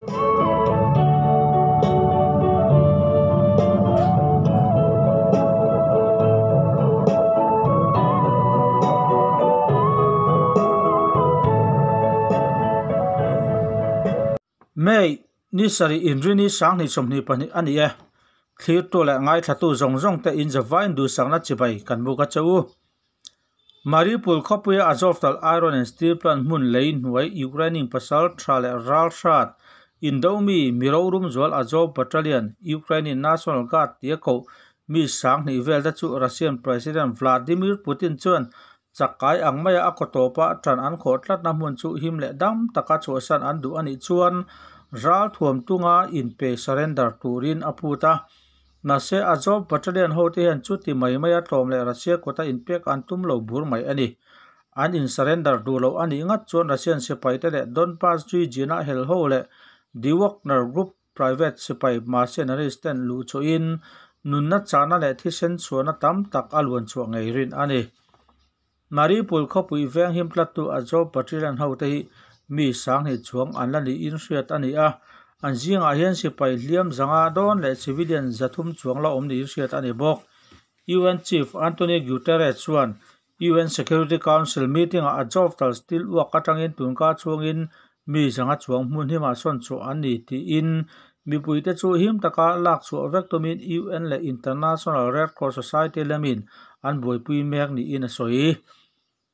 May ni sarih inrini 2022 a ni e. Thlirtu leh ngaithlatu zawng zawng te in zavain duhsakna chibai kan buk a che u. Mariupol khawpuia Azovstal Iron and Steel Plant hmun lei hnuai Ukraine-in pasal tha leh ral hrat indomi mi rorum zual Azov Battalion, Ukraine-in National Guard tia koh mi 2000 vel te chu Russian President Vladimir Putin chuan chakkai ang maia a kaw tawpa ṭan an khawh tlatna hmun chu him leh dam taka chhuahsan an duh anih chuan ral thuam tunga inpe surrender turin a phut a. Mahse Azov Battalion ho te hian chuti mai maia tlawm leh Russia kawta inpek an tum lo bur mai a ni. An in surrender duh lo anih ngat chuan Russian sipai te leh Donbas region-a hel ho leh The Wagner Group private sipai mercenaries ten luh chhuahin nunna chahna leh thisen chhuahna tam tak a luan chhuah ngei rin a ni. Mariupol khawpui veng him tlattu Azov Battalion ho te hi mi 2000 chuang an la niin hriat a ni a. An zingah hian sipai hliam zanga dawn leh civilian 300 chuang la awm niin hriat a ni bawk. UN Chief Antonio Guterres chuan UN Security Council meeting-ah Azovstal Steel uak atangin tunka chhungin mi zanga chuang hmun himah sawn chhuah an ni tiin mipuite chu him taka lak chhuah vek tumin UN leh International Red Cross Society lamin an buaipui mek niin a sawi.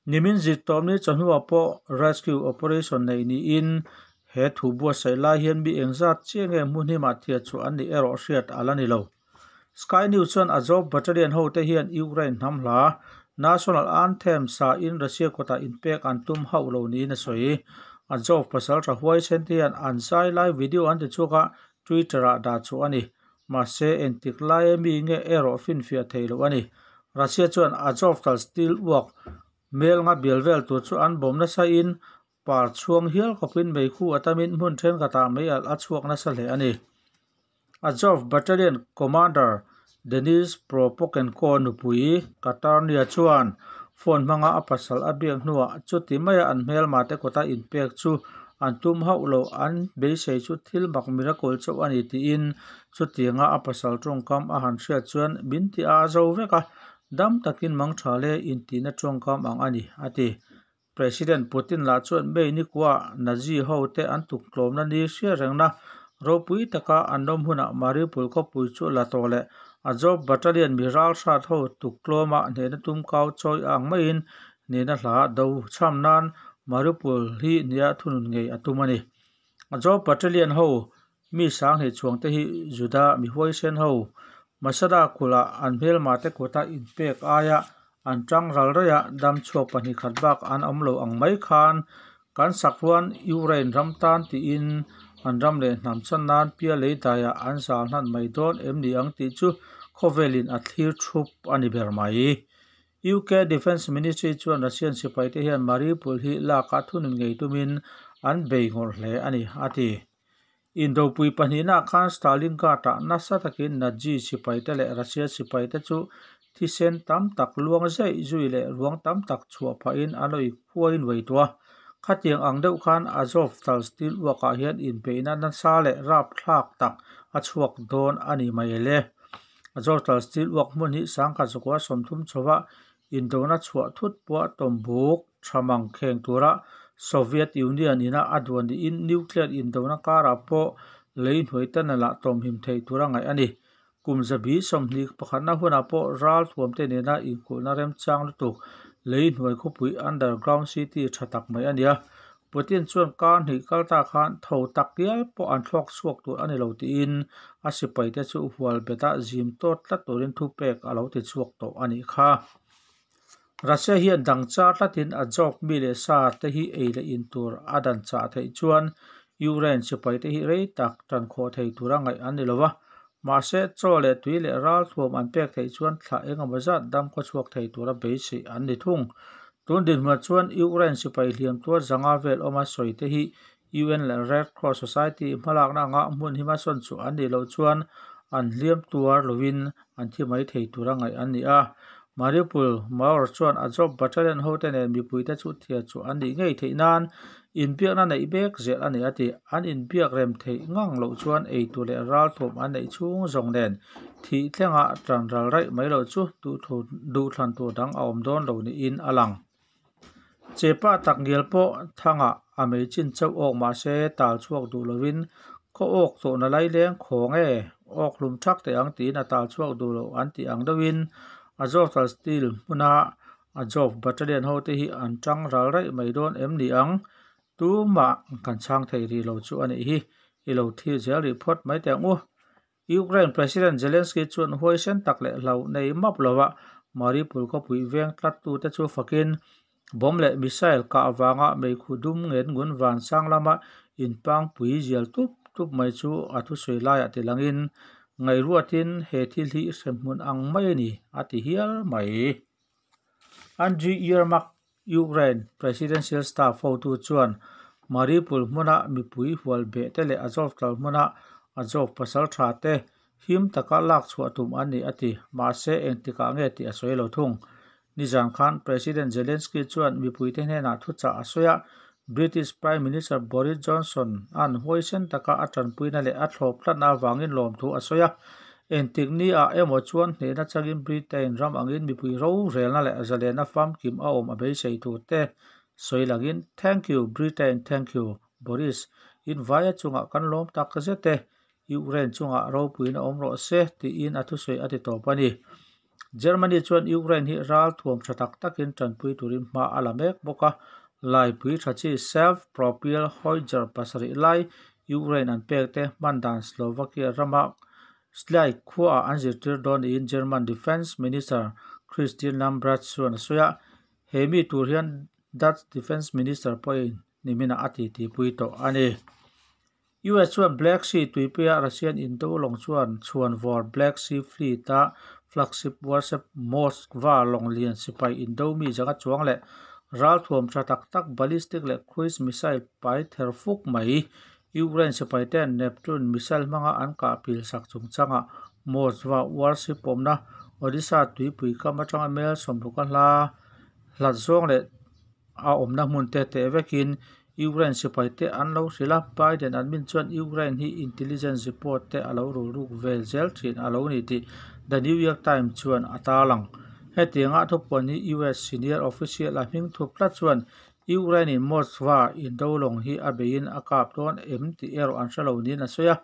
Nimin zir tawm ni chawhnuah pawh rescue operation nei niin he thu buatsaih lai hian mi engzat chiah nge hmun himah thiat chhuah an nih erawh hriat a la ni lo. Sky News chuan Azov Battalion ho te hian Ukraine hnam hla National Anthem sa in Russia kawtah inpek an tum hauh lo niin a sawi. Azov pasal tha huaisen te hian an zai lai video an ti chhuak a, Twitter-ah dah chhuah a ni. Mahse entik laia mi nge erawh finfiah thei lo a ni. Russia chuan Azovstal Steel uak mel nga bial vel tur chu an bawm nasa in par chhuang hial khawpin meikhu atamin hmun thenkhatah mei alh a chhuak nasa hle a ni. Azov Battalion Commander Denis Prokopenko nupui Katarnia chuan phone hmanga a pasal a biak hnuah chuti maia an hmelma te kawta inpek chu an tum hauh lo an beisei chu thil mak miracle chauh a ni tiin chutianga a pasal tawngkam a han hriat chuan min ti a zo vek a, dam takin mang tha le intina tawngkam ang a ni a ti. President Putin lah chuan May ni kuah Nazi ho te an tuk tlawmna ni hria rengna ropui taka an awm hunah Mariupol khawpui chu la tawh leh Azov Battalion mi ral hrat ho tuk tlawma hnehna tum kau chawi ang maiin hnehna hla do cham nan Mariupol hi hnia thunun ngei a tum a ni. Azov Battalion ho mi 2000 chuang te hi Juda mi huaisen ho Masada kula an hmelma te kawta inpek aia an tang ral raia dam chhuak pahnih khat bak an awm lo ang mai khan kan sakruan Ukraine ram tan tiin an ram leh hnam chan nan pia lei daiah an zal hnan mai dawn em ni ang tih chu khawvelin a thlir thup a ni ber mai. UK Defence Ministry chuan Russian sipai te hian Mariupol hi laka thunun ngei tumin an bei ngawrh hle a ni a ti. Indopui pahnihna khan Stalingrad-ah nasa takin Nazi sipai te leh Russia sipai te chu thisen tam tak luang zai zui leh ruang tam tak chhuah phahin an lo khuain wei tua. Khatiang ang deuh khan Azovstal Steel uakah hian inbeihna nasa leh rap thlak tak a chhuak dawn a ni mai le. Azovstal Steel uak hmun hi 1930 chhowa indona chhuah thut pawh tawmbuk thamang kheng tura Soviet Union ina a duan niin nuclear indona karah pawh lei hnuai tunnel-ah tawmhim thei tura ngaih a ni. Kum zabi 21 na hunah pawh ral thuam te nena inkulhna remchang lutuk lei hnuai khawpui underground city tha tak mai a ni a. Putin chuan kar hnih kalta khan tho tak hial pawh an thlawk chhuak tur a ni lo tiin a sipai te chu hual beta zim tawt tlat turin thu pek a lo ti chhuak tawh a nih kha. Russia hian dang char tlatin Azov mi leh sa te hi ei leh in tur a dan chah theih chuan Ukraine sipai te hi rei tak tan khawh thei tura ngaih an ni lova. Mahse chaw leh tui leh ral thuam an pek theih chuan thla engemaw zat dam khaw chhuak thei tura beisei an ni thung. Tun dinhmunah chuan Ukraine sipai hliam tuar zanga vel awma sawi te hi UN leh Red Cross Society hmalakna anga hmun hima sawn chu an nih loh chuan an hliam tuar lovin an thi mai thei tura ngaih an ni a. Mariupol Mayor chuan Azov Battalion hote nen mipuite chu thiar chu an nih ngei theih nan inbiakna neih mek zel a ni a ti. An inbiak rem theih ngang loh chuan eitur leh ralthuam an neih chhung zawng nen thih thlenga tan ral raih mai loh chu duhthlan tur dang a awm dawn lo niin a lang. Chepa tak ngial pawh thangah a mei chin chauh awk mah se tal chhuak duh lovin khaw awk tawhna laileng khawng e, awk hlum thak teh ang tiin a tal chhuak duh lo an tih ang deuhin Azovstal Steel hmuna Azov Battalion hote hi an tang ral raih mai dawn em ni ang? Tumah kan chhang thei rih lo chu a nih hi. I lo thlir zel rih phawt mai teh ang u. Ukraine President Zelensky chuan huaisen tak leh hlau nei map lova Mariupol khawpui veng tlattute chu fakin bomb leh missile kah avanga meikhu dum ngen ngun van sang lama inpangpui zial tup tup mai chu a thusawi laiah tilangin ngaihruatin he thil hi hremhmun ang mai a ni a ti hial mai. Andriy Yermak, Ukraine Presidential Staff hotu chuan Mariupol hmuna mipui hual beh te leh Azovstal hmuna Azov pasal tha te him taka lak chhuah tum an ni a ti. Mahse engtikah nge tih a sawi lo thung. Nizan khan President Zelensky chuan mipuite hnenah thuchah a sawi a, British Prime Minister Boris Johnson an huaisen taka a tanpuina leh a thlawp tlatna avangin lawmthu a sawi a. Engtik ni ah emaw chuan hnehna changin Britain ram angin mipui rorelna leh zalena famkim a awm a beisei tur te sawi langin Thank you Britain, thank you Boris, in vaia chungah kan lawm tak zet e, Ukraine chungah ropuina awm rawh se tiin a thusawi a ti tawp a ni. Germany chuan Ukraine hi ral thuam tha tak takin tanpui turin hma a la mek bawk a, laipui tha chi self-propelled howitzer pasarih lai Ukraine an pek te hman dan Slovakia rama Slai khuaah an zirtir dawn niin German Defence Minister Christine Lambrecht chuan a sawi a, he mi tur hian Dutch Defence Minister pawhin niminah a titipui tawh a ni. US chuan Black Sea tuipuia Russian indo lawng chuan chhuanvawr Black Sea Fleet-a flagship warship Moskva lawng lian sipai indo mi zanga chuang leh ralthuam tha tak tak ballistic leh cruise missile pai ther fuk mai Ukraine sipai ten Neptune missile hmanga an kah pil sak chungchangah Moskva warship awmna Odesa tuipui kam atanga mel 60 a hla hlat zawng leh a awmna hmun te teh vekin Ukraine sipai te an lo hrilh a, Biden admin chuan Ukraine hi intelligence report te a lo rulruk vel zel thin a lo ni tih The New York Times chuan a tarlang. Hetianga thupuan hi US senior official a hming thup tlat chuan Ukraine in Moskva indo lawng hi a beiin a kap dawn em tih erawh an hre lo niin a sawi a.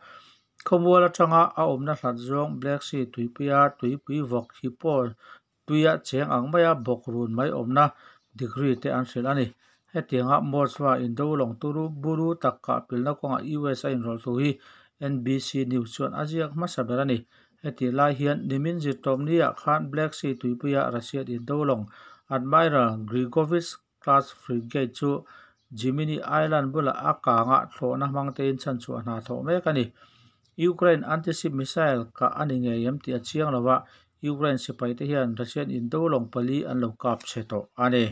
Khawmual atanga a awmna hlat zawng Black Sea tuipuia tuipui vawk hi pawh tuia cheng ang maia bawk run mai awmna degree te an hrilh a ni. Hetianga Moskva indo lawng turu buru tak kah pilna kawngah US a inrawlh thu hi NBC News chuan a ziak hmasa ber a ni. Hetih lai hian nimin zirtawp niah khan Black Sea tuipuia Russian indo lawng Admiral Grigorovich class frigate chu Gemini Island bulah a kangah thlawhna hmang tein chhanchhuah hna thawh mek a ni. Ukraine anti-ship missile kah a ni ngei em tih a chiang lo a, Ukraine sipai te hian Russian indo lawng pali an lo kap chhe tawh a ni.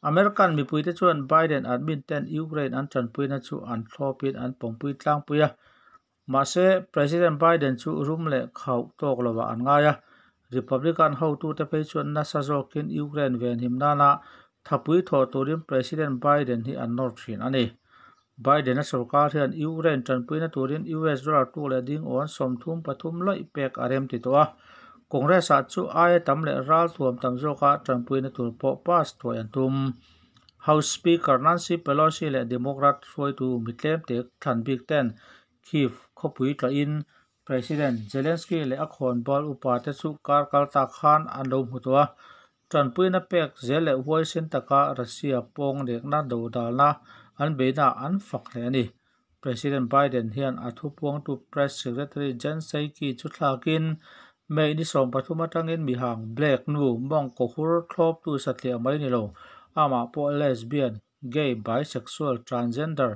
American mipuite chuan Biden admin ten Ukraine an tanpuina chu an thlawpin an pawmpui tlangpui a, mahse President Biden chu rum leh khauh tawk lovah an ngai a, Republican hotute phei chuan nasa zawkin Ukraine venhim nana thapui thawh turin President Biden hi an nawr thin a ni. Biden-a sorkar hian Ukraine tanpuina turin US dollar tuk leh ding awn 33 laih pek a rem ti tawh a, Congress-ah chu aia tam leh ralthuam tam zawka tanpuina tur pawh pass thuai an tum. House Speaker Nancy Pelosi leh Democrat hruaitu mitlem te thlan bik ten Kyiv khawpui tlahin President Zelensky leh a khawnbal upa te chu kar kal ta khan an lo hmu tawh a, tanpuina pek zel leh huaisen taka Russia pawng nekna dodalna an beihnaah an fak hle a ni. President Biden hian a thupuangtu Press Secretary Jen Psaki chu thlakin May ni 13 atangin mihang Black nu mawngkaw hur thlawptu satliah mai ni lo, amah pawh lesbian, gay, bisexual, transgender,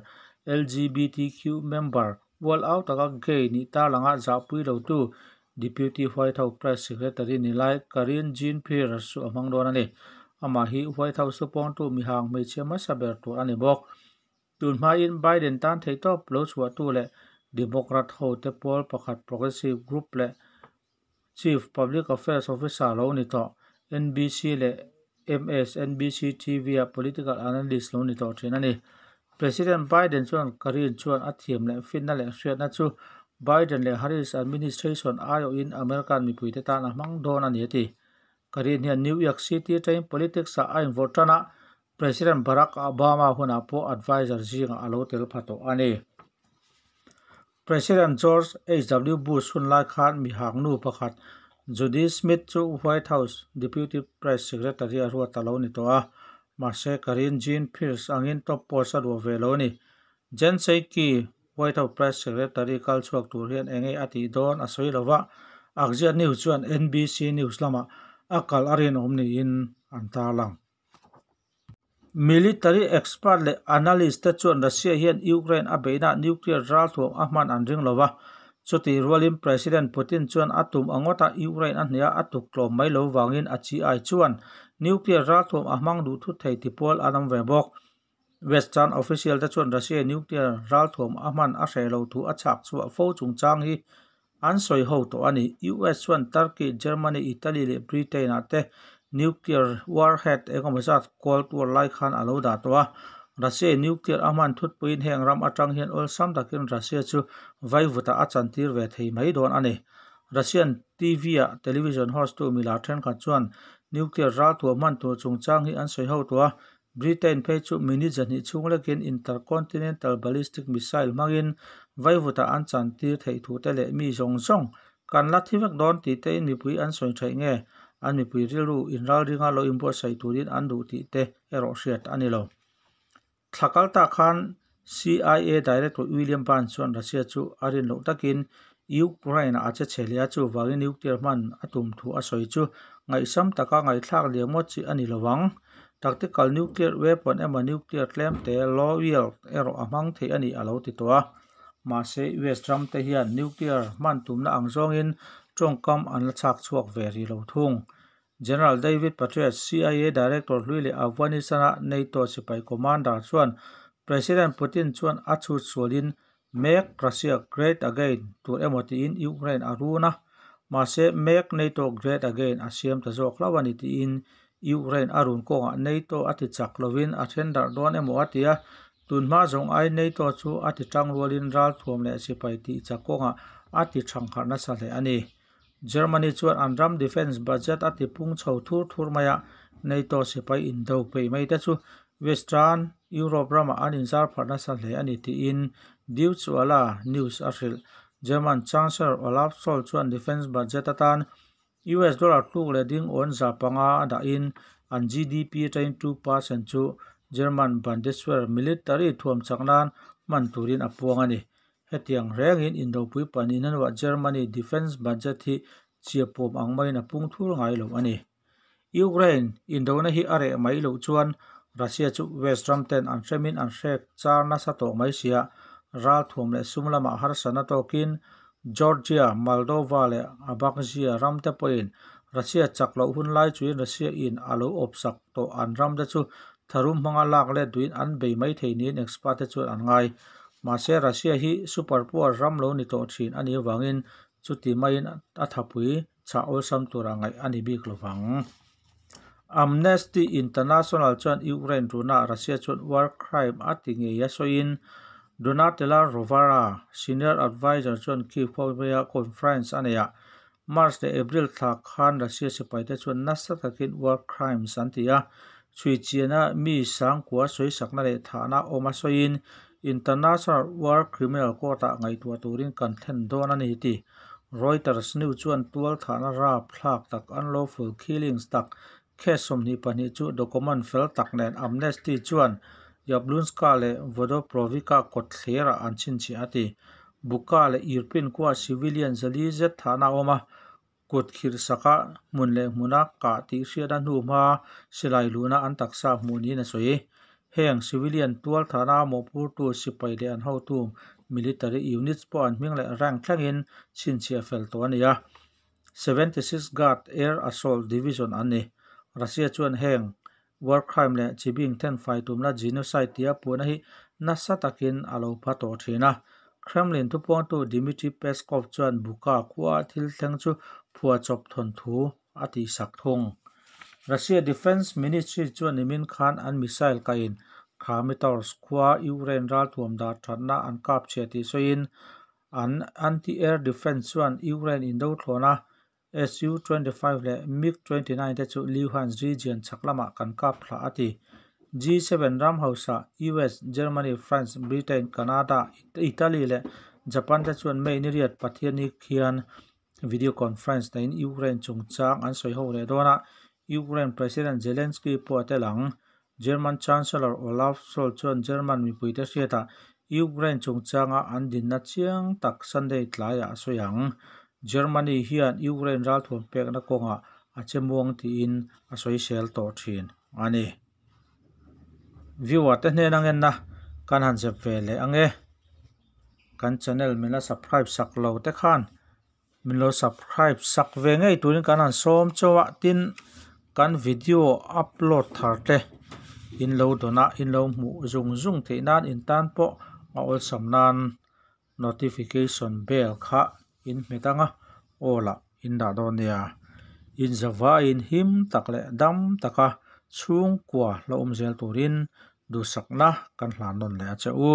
LGBTQ member, ual au taka gay nih tarlanga zahpui lotu Deputy White House Press Secretary ni lai Karine Jean-Pierre chu a hmang dawn a ni. Amah hi White House thupuangtu mihang hmeichhia hmasa ber tur a ni bawk. Tun hmain Biden tan theihtawp lo chhuahtu leh Democrat hote pawl pakhat Progressive Group leh Chief Public Affairs Officer lo ni tawh. NBC leh MSNBC TV-a political analyst lo ni tawh thin a ni. President Biden chuan Karine chuan a thiam leh finna leh hriatna chu Biden leh Harris administration aiawhin American mipuite tan a hmang dawn a ni a ti. Karine hian New York City atangin politics-ah a invawrh tan a, President Barack Obama hunah pawh adviser zingah a lo tel pha tawh a ni. President George HW Bush hun lai khan mihaknu pakhat Judy Smith chu White House Deputy Press Secretary a ruat a lo ni tawh a, mahse Karine Jean-Pierre angin top post a ruah ve lo a ni. Jen Psaki, White House Press Secretary kal chhuak tur hian eng nge a tih dawn a sawi lo va, Axios News chuan NBC News lamah a kal a rinawm niin an tarlang. Military expert leh analyst te chuan Russia hian Ukraine a beihna nuclear ralthuam a hman an ring lo va, chutih rualin President Putin chuan a tum a ngawt a Ukraine a hniah a tuk tlawm mai lo vangin a chi ai chuan nuclear ralthuam a hmang duh thut thei ti pawl an awm ve bawk. Western official te chuan Russia nuclear ralthuam a hman a hreh lo thu a chhak chhuah fo chungchang hi an sawi ho tawh a ni. US chuan Turkey, Germany, Italy leh Britain ah te nuclear warhead engemaw zat Cold War lai khan a lo dah tawh a. Russia in nuclear a hman thutpuiin heng ram atang hian awlsam takin Russia chu vaivutah a chantir ve thei mai dawn a ni. Russian TV ah television host tu milar thenkhat chuan nuclear ralthuam hman tur chungchang hi an sawi ho tawh a. Britain phei chu minute zahnih chhung lekin intercontinental ballistic missile hmangin vaivutah an chantir theih thu te leh mi zawng zawng kan la thi vek dawn tih tein mipui an sawi theih nge an mipui rilru inralringa lo inbuatsaih turin an duh tih te erawh hriat a ni lo. Thla kal ta khan CIA Director William Burns chuan Russia chu a rin loh takin Ukraine-ah a che chhe hle a, chuvangin nuclear hman a tum thu a sawi chu ngaihsam taka ngaihthlak liam ngawt chi a ni lo ang. Tactical nuclear weapon emaw nuclear tlem te, low yield, erawh a hmang thei a ni a lo ti tawh a. Mahse, US ram te hian nuclear hman tumna ang zawngin tawngkam an la chhak chhuak ve rih lo thung. General David Petraeus, CIA Director hlui leh Afghanistan-a NATO sipai commander chuan President Putin chuan a chhut sualin Make Russia Great Again tur emaw tiin Ukraine a run a, mahse Make NATO Great Again a siam ta zawk hlauh a ni tiin Ukraine a run kawngah NATO a ti chak lovin a then darh dawn emaw a ti a, tunhma zawng ai NATO chu a ti tang rualin ralthuam leh sipai tih chak kawngah a ti thangharh nasa hle a ni. Germany chuan an ram defence budget a ti pung chho thur thur mai a, NATO sipai indo peih mai te chu Western Europe ramah an inzar pharh nasa hle a ni tiin Deutsche Welle news a hrilh. German Chancellor Olaf Scholz chuan defence budget atan US dollar tluk leh ding awn 500 a dahin an GDP atangin 2% chu German Bundeswehr military thuam chak nan hman turin a puang a ni. Hetiang rengin Indopui pahnih hnuah Germany defence budget hi chiapawm ang maiin a pung thur ngai lo a ni. Ukraine indona hi a reh mai loh chuan Russia chu West ram ten an hremin an hrek char nasa tawh mai sia, ralthuam leh sum lamah harsatna tawkin Georgia, Moldova leh Abkhazia ram te pawhin Russia chak loh hun lai chuin Russia in a lo awpsak tawh an ram te chu tharum hmanga lak let duhin an bei mai thei niin expert te chuan an ngai. Mahse, Russia hi super power ram lo ni tawh thin a nih avangin chuti maiin a thapui chhah awlsam tura ngaih a ni bik lo vang. Amnesty International chuan Ukraine runa Russia chuan war crime a ti ngei a sawiin Donatella Rovera, senior adviser chuan Kyiv khawveia conference a neih ah March leh April thla khan Russia sipaite chuan nasa takin war crimes an ti a, chhuichiana mi sangkua sawisakna leh thahna awm a sawiin International War Criminal Court-ah ngaihtuah turin kan thlen dawn a ni ti. Reuters news chuan tual thahna rap thlak tak unlawful killings tak case 22 chu document fel tak nen Amnesty chuan Yablunska leh Vodoprovika kawt thlerah an chhinchhiah a ti. Buka leh Irpin khua civilian 400 zet thahna a awm a, kut khirh saka hmun leh hmuna kah tih hriatna hnu hma silai luhna an taksa hmuh niin a sawi. Heng civilian tual thahna mawhphurtu sipai leh an hotu military units pawh an hming leh rank thlengin chhinchhiah fel tawh a ni a. 76 Guard Air Assault Division an ni. Russia chuan heng war crime leh chibing thenfai tumna genocide tia puhna hi nasa takin a lo pha tawh thin a. Kremlin thupuangtu Dmitry Peskov chuan Buka khua thil thleng chu phuah chawp thawn thu a tihsak thung. Russia Defence Ministry chuan nimin khan an missile kahin Kramatorsk khua Ukraine ralthuam dah thatna an kap chhia tih sawiin an anti-air defence chuan Ukraine indo thlawna Su-25 leh MiG-29 te chu Luhansk region chhak lamah kan kap thla a ti. G7 ram hausa US, Germany, France, Britain, Canada, Italy leh Japan te chuan May ni riat Pathianni khian video conference neiin Ukraine chungchang an sawi ho leh dawn a, Ukraine President Zelensky pawh a tel ang. German Chancellor Olaf Scholz chuan German mipuite hriatah Ukraine chungchanga an dinna chiang tak Sunday tlaiah a sawi ang. Germany hian Ukraine ralthuam pekna kawngah a che muang tiin a sawisel tawh thin a ni. Viewer te hnen angenna kan han zep ve leh ange. Kan channel min la subscribe sak lo te khan min lo subscribe sak ve ngei turin kan han sawm chauh a, tin kan video upload thar te in lo dawn a, in lo hmuh zung zung theih nan in tan pawh a awlsam nan notification bell kha in hmet anga aw lah in dah dawn nia. In zavaiin him tak leh dam taka chhungkua la awm zel turin duhsakna kan hlan nawn leh a che u.